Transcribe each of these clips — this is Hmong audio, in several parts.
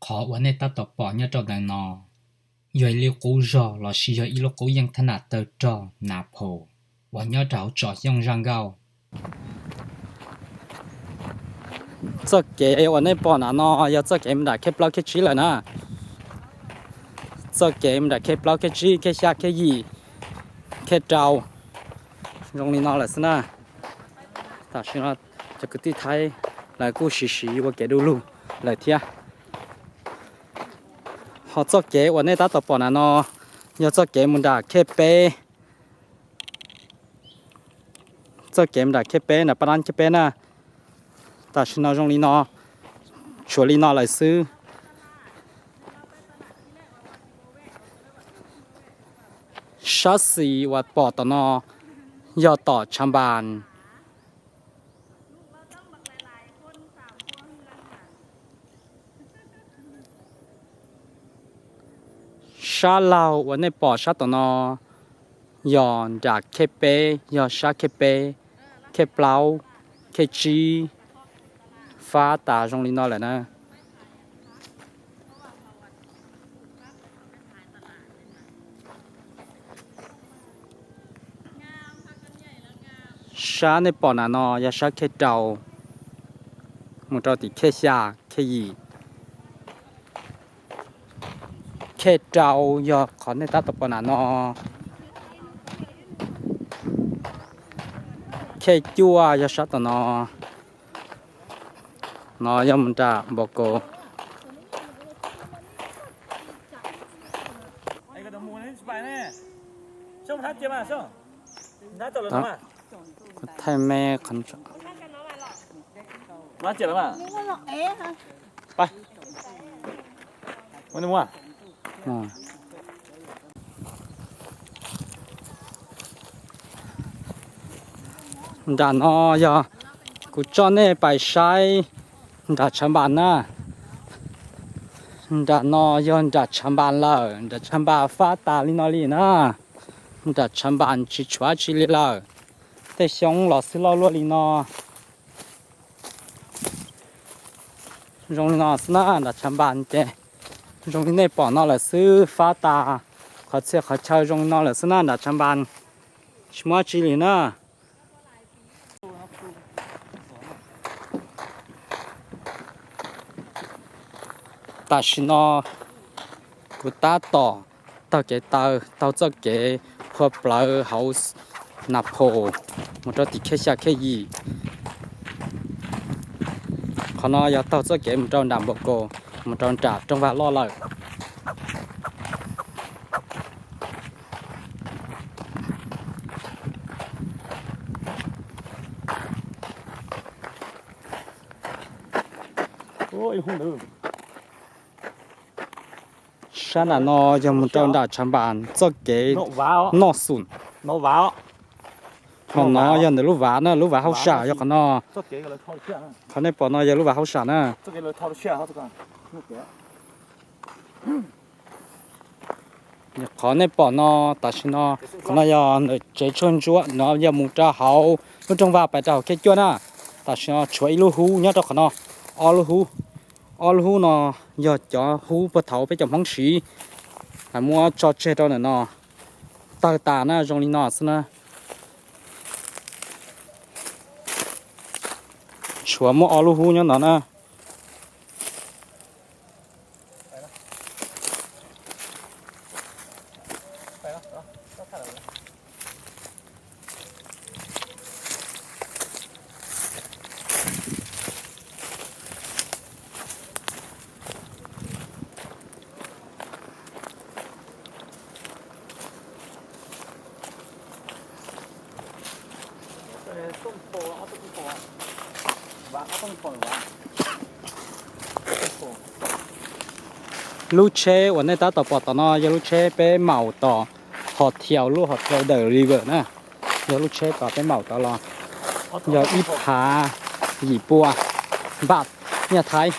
Qhov uas nej tab tom pom nyob rau ntawm no yog ib lub qub zog lossis yog ib lub qub yeej thab nam tawg rog Nas Phos uas nyob rau hauv tsom Xyooj zaj nkauj. Txoj kev uas nej pom na no yog txoj kev mus nram khej plaub khej tsib lawm na. Txoj kev mus nram khej plaub khej tsib khej xya khej yim khej rau zoo li no lawm xwb na. Tam sim no cov kwv tij Thaib lawv kuj siv siv ua kev du lug lawm thiab. Ho txoj kev uas nej tab tom pom na no yog txoj kev mus nram khej peb. Txoj kev mus nram khej peb, nram Paj Dab khej peb na. Tam sim no zoo li no, tshuav li no lawm xwb. Sab xis uas pom tom no yog tom Tshav Npas. Sab laug uas nej pom sab tom no yog nram khej peb, yog sab khej peb, khej plaub, khej tsib, fab tas zoo li no lawm na. Sab nej pom na no yog sab khej rau mus rau tim khej xya, khej yim. Khej rau yog qhov nej tab tom pom na no. Khej cuaj yog sab tom no. No yog mus nram Npos Kos. Thaij me qhov Nram no yog kuv coj nej pais saib nram Tshav Npas na. Nram no yog nram Tshav Npas lawm, nram Tshav Npas fab tas li no li na. Nram Tshav Npas tsis tshuav dab tsi li lawm, tej xyoob los xwb loj luaj li no. Zoo li no xwb na, nram Tshav Npas ces zoo li nej pom no lawm xwb, fab tas qhov txhia qhov chaw zoo li no lawm xwb na, nram Tshav Npas tsis muaj dab tsi li na. Tam sim no kuv tab tom taug kev taw, taug txoj kev phua plawv hauv Nas Phos mus rau tim khej xya khej yim. Qhov no yog taug txoj kev mus rau nram Npos Kos, mus rau nram rooj vag loj lawm. Sab nram no yog mus rau nram Tshav Npas txoj kev noj xum. Ho no yog ntawm lub vav na, lub vav hauj sam yog qhov no. Qhov nej pom no yog lub vav hauj sam na. Qhov nej pom no tam sim no, qhov no yog ntawm tsev tshuaj ntsuab no yog mus rau hauv lub rooj vag pais rau hauv khej cuaj na. Tam sim no tshuav ib lub hub nyob rau qhov no, ob lub hub. Ob lub hub no yog cov hub puag thaum peb cov Hmoob siv, muab tso tseg rau ntawm no, tawg tas na, zoo li no xwb na. Tshuav muaj ob lub hub nyob no na. Lub tsheb uas nej tab tom pom tom no yog lub tsheb peb maum tom hos thiaus, lub hos thiaus dawm river na. Yog lub tsheb tom peb maum tom los yog ib phav yim pua npaj nyiaj Thaib.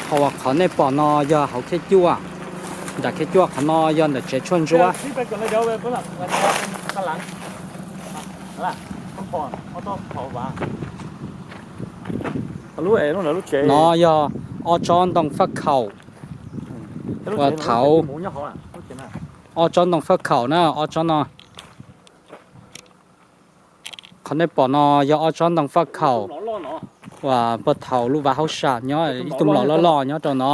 Qhov uas qhov nej pom no yog hauv khej cuaj, nram khej cuaj, qhov no yog ntawm tsev tshuaj ntsuab. No yog ob tsob ntoo faj khaum uas thaud, ob tsob ntoo faj khaum na, ob tsob no. Qhov nej pom no yog ob tsob ntoo faj khaum uas puag thaum lub vaj hauj sam nyob ib tug mlom loj loj nyob rau no.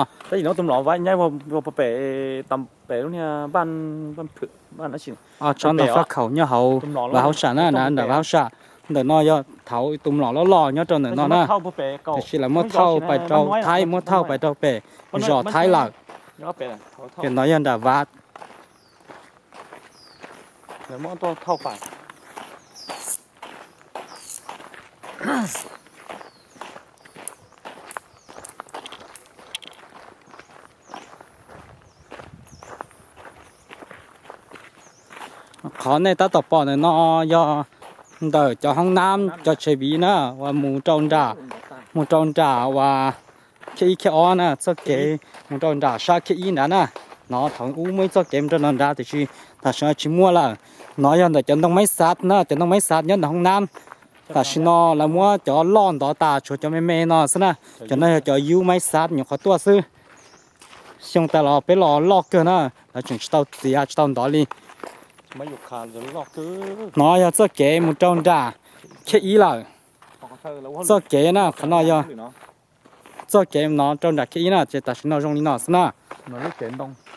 Ob tsob ntoo faj khaum nyob hauv vaj hauj sam na, nram vaj hauj sam. Ntawm no yog thaud tus mlom loj loj nyob rau ntawm no na, tiam sis lawv muab thauj pais rau Thaib, muab thauj pais rau pem zos Thaib lawm. Ces no yog nram vaj. Qhov nej tab tom pom ntawm no yog ntawm cov hoob nab cov tsev viv na, uas mus rau nram, mus rau nram uas khiab ib khiab ob na, txoj kev mus rau nram sab khiab ib nrad na. No thaum ub muaj ib txoj kev mus rau no nrad tiam sis tam sim no tsis muaj lawm. No yog ntawm cov ntoo maib xav na, cov ntoo maib xav nyob ntawm hoob nab. Tam sim no lawv muab cov loj ntov tas tshuav cov me me no xwb na. Cov no yog cov yub maib xav nyuam qhuav tuaj xwb. Xyoo tas los peb los loj kawg na, lawv tseem tsis tau txiav tsis tau ntov li. No yog txoj kev mus rau nram khiab ib lawm. Txoj kev na, qhov no yog txoj kev no rau nram khiab ib na, ces tam sim no zoo li no xwb na.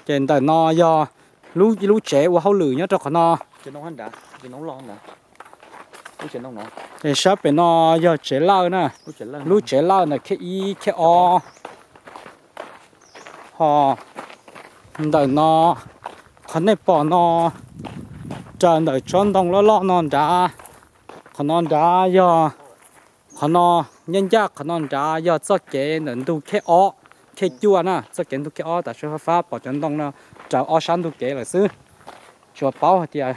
Ces ntawm no yog lub, ib lub tsev ua hauj lwm nyob rau qhov no. Es sab pem no yog tsev lawj na, lub tsev lawj ntawm khiab ib khiab ob. Ho ntawm no, qhov nej pom no, raws ntawm tsob ntoo loj loj no nrad, qhov no nrad yog, qhov no, ncaj ncaj qhov no nrad yog txoj kev ntawm ntug khiab ob, khiab cuaj na, txoj kev ntug khiab ob tam sim no fab pom cov ntoo no raws ob sab ntug kev lawm xwb. Tsuas paub hais tias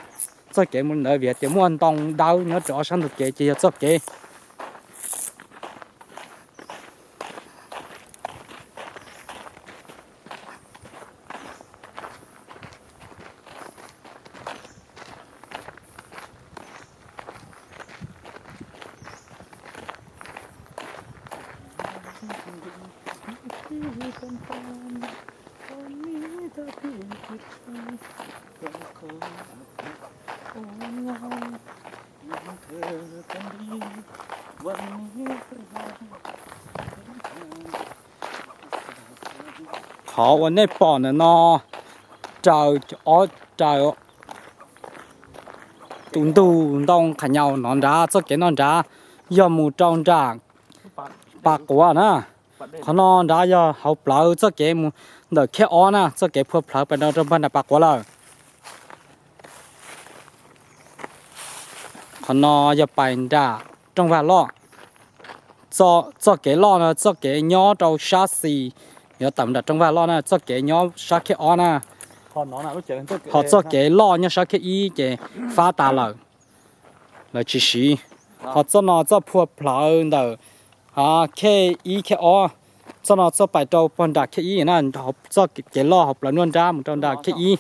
txoj kev mus ntawd vim hais tias muaj ntoo dawb nyob rau ob sab ntug kev ces yog txoj kev. Qhov uas nej pom ntawm no, raws, raws tus ntug ntoo qhas nyaus no nrad, txoj kev no nrad yog mus rau nram Pas Quav na. Qhov no nrad yog hauv plawv txoj kev mus ntawm khiab ob na, txoj kev phua plawv pais rau nram Pas Quav lawm. Qhov no yog pais nram Rooj Vag Loj. Txoj kev loj no txoj kev nyob rau sab xis, yuav tawm nram Rooj Vag Loj na, txoj kev nyob sab khiab ob na. Ho txoj kev loj nyob sab khiab ib ces fab tas lawm, lawv tsis siv. Ho txoj no txoj phua plawv ntawm khiab ib khiab ob, txoj no txoj pais rau pog nram khiab ib na, txoj kev loj hauv plawv nruab nrab mus rau nram khiab ib.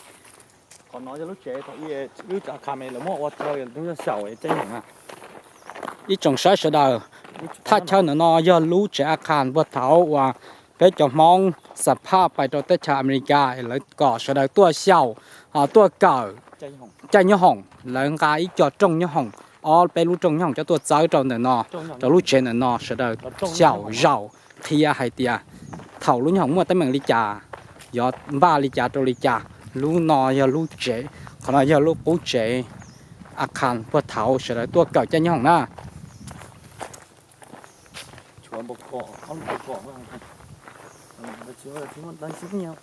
Ib tsoom saib sawv daws, thaj chaw ntawm no yog lub tsev a khas puag thaud uas peb cov Hmoob xam phaj pais rau teb chaws Amelikas es lawv kom sawv daws tuaj xyaum, tuaj kawm caij nyob hoom. Lawv nqa ib co rooj nyob hoom, ob peb lub rooj nyob hoom coj tuaj txawb rau ntawm no, rau lub tsev ntawm no sawv daws xyaum zaum qhia hais tias thaum lub nyob hoom muaj teeb meem li cas, yuav npaj li cas rau li cas. Lub no yog lub tsev, qhov no yog lub qub tsev a khas puag thaud sawv daws tuaj kawm caij nyob hoom na.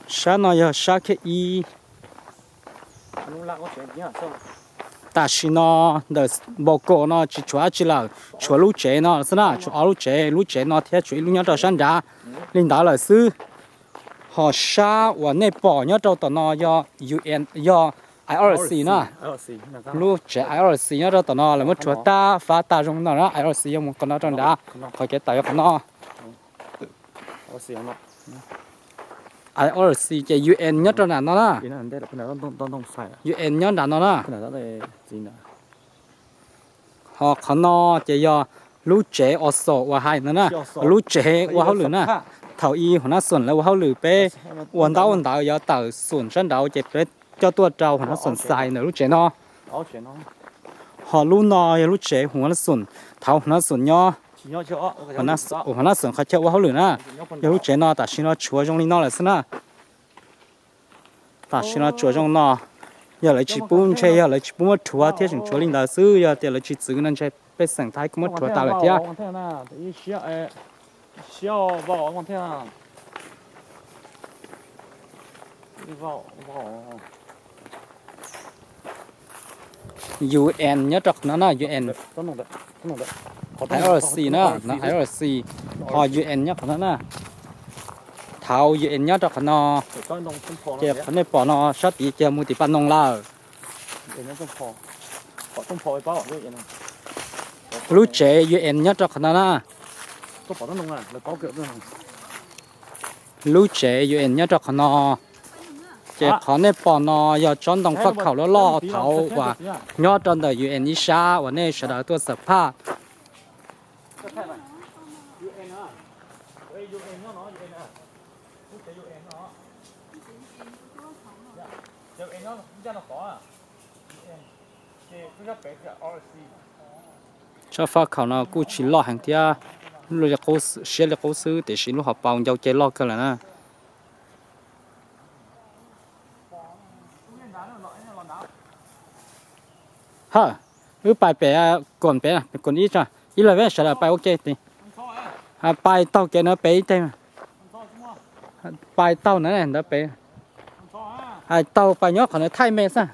Sab no yog sab khiab ib. Tam sim no ntawm npau kos no tsis tshuav dab tsi lawm, tshuav lub tsev no xwb na, tshuav ob lub tsev, lub tsev no thiab tshuav ib lub nyob rau sab nrad li ntawd lawm xwb. Ho sab uas nej pom nyob rau tom no yog U N, yog I R C na. Lub tsev I R C nyob rau tom no lawv muab rhuav tag, fab tag zoo no na, I R C yog mus qhov no rau nrad, qhov kev tawm yog qhov no. I R C ces U N nyob rau nram no na. U N nyob nram no na. Ho qhov no ces yog lub tsev os xos uas hais no na, lub tsev ua hauj lwm na. Thaum ub hauv nab xoom lawv ua hauj lwm peb ua ntaub ua ntawv yuav tawm xoom sab nraud ces peb coj tuaj rau hauv nab xoom xais ntawm lub tsev no. Ho lub no yog lub tsev hauv nab xoom, thaum hauv nab xoom nyob, hauv nab xoom qhov chaw ua hauj lwm na. Yog lub tsev no tam sim no tshuav zoo li no lawm xwb na. Tam sim no tshuav zoo no, yog lawv tsis pub ntshe yog lawv tsis pub muab rhuav thiab, tseem tshuav li ntawd xwb. Yog tias lawv tsis txwv no ntshe pej xeem Thaib kuj muab rhuav tas lawm thiab. U N nyob rau qhov no na, U N, I R C na, no I R C, ho U N nyob qhov no na. Thaum U N nyob rau qhov no, ces qhov nej pom no sab tid ces mus tim Paj Noog lawm. Lub tsev U N nyob rau qhov no na. Lub tsev U N nyob rau qhov no. Ces qhov nej pom no yog tsob ntoo faj khaum loj loj thaud uas nyob rau ntawm U N ib sab uas nej sawv daws tuaj xam phaj. Tsob faj khaum no kuj tsis loj heev thiab, siab li qub xwb, tiam sis lub hauv paus ncau ces loj kawg lawm na. Ha, wb pais pem koom pem, koom ib, ib los peb sawv daws pais ua ke tid. Pais taug kev no pem ib teg, pais taug na ntawd pem, hais taug pais nyob qhov ntawd thaij me xwb.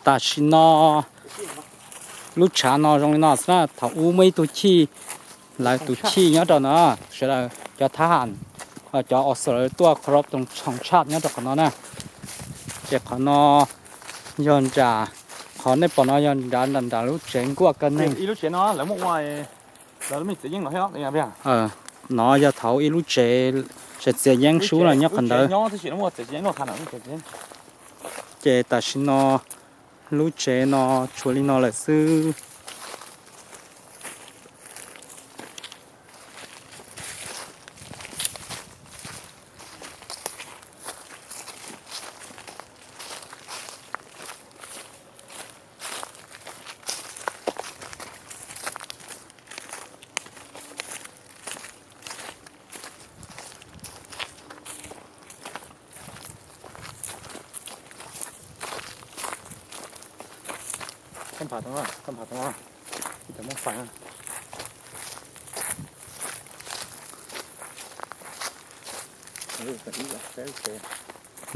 Tam sim no lub tshav no zoo li no xwb na, thaum ub muaj ib tug chij, lawv tus chij nyob rau no, sawv daws cov thab ham, cov os xos lawv tuaj khov rob tshoo tshaj nyob rau qhov no na. Ces qhov no yog nram, qhov nej pom no yog nram nram lub tsev nkuaj kaw neeg. No yog thaum ib lub tsev, tsev txiav yeeb sub no nyob qhov ntawd. Ces tam sim no lub tsev no tshuav li no lawm xwb.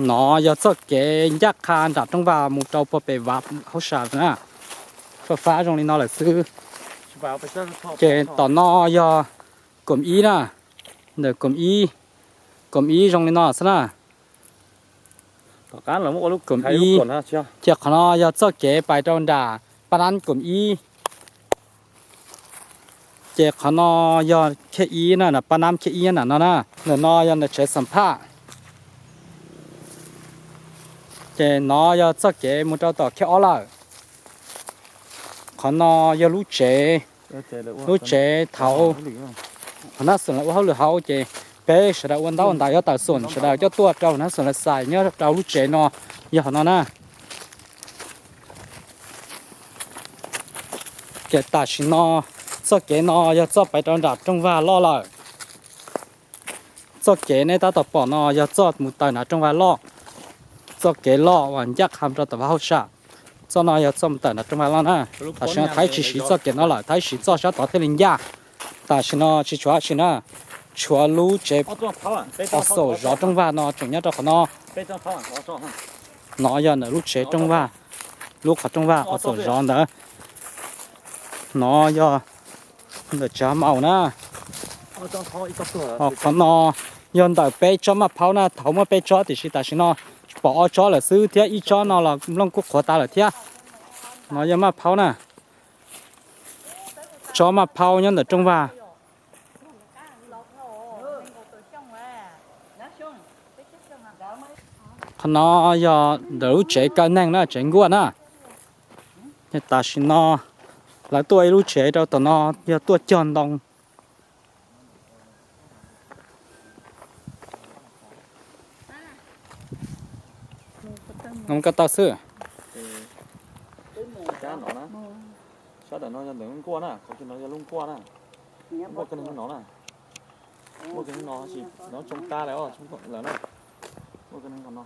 No yog txoj kev ncaj qha nram rooj vag mus rau puag pem Vav Hauj Sam na. Faj fab zoo li no lawm xwb. Ces tom no yog koom ib na, ntawm koom ib, koom ib zoo li no xwb na. Koom ib, ces qhov no yog txoj kev pais rau nram Paj Nab koom ib. Ces qhov no yog khej ib na, Paj Nab khej ib nram no na. Ntawm no yog ntawm tsev xam phaj. Ces no yog txoj kev mus rau tom khej ob lawm. Qhov no yog lub tsev, lub tsev thaum hauv nab xoom lawv ua hauj lwm hauv ces peb sawv daws ua ntaub ua ntawv yuav tawm xoom sawv daws coj tuaj rau hauv nab xoom lawv xais nyob rau lub tsev no, yog qhov no na. Ces tam sim no txoj kev no yog txoj pais rau nram rooj vag loj lawm. Txoj kev nej tab tom pom no yog txoj mus tawm nram rooj vag loj, txoj kev loj uas ncaj qha rau tom Vav Hauj Sam. Txoj no yog txoj mus tawm nram rooj vag loj na. Tam sim no Thaib tsis siv txoj kev no lawm, Thaib siv txoj sab tod thiaj li ncaj. Tam sim no tsis tshuav dab tsi na, tshuav lub tsev os xaum zov rooj vag no tseem nyob rau qhov no. No yog ntawm lub tsev rooj vag, lub qhov rooj vag os xaum zov ntawd. No yog ntawm tsev maum na. Qhov no yog ntawm peb tsob maj phaub na, thaum muaj peb tsob tiam sis tam sim no tsis pom ob tsob lawm xwb thiab ib tsob no los nplooj kuj qhuav tas lawm thiab. No yog maj phaub na, tsob maj phaub nyob ntawm rooj vag. Qhov no yog ntawm lub tsev kaw neeg na, tsev nkuaj na. Tam sim no lawv tuaj ib lub tsev rau tom no, yog tuaj cog ntoo. Ko taw xwb. Sab ntawm no yog ntawm lub nkuaj na, qhov no yog lub nkuaj na. Nkuaj ko no na. Nkuaj ko no, no tsoo tag lawm, tsoo lawm na. Nkuaj ko no.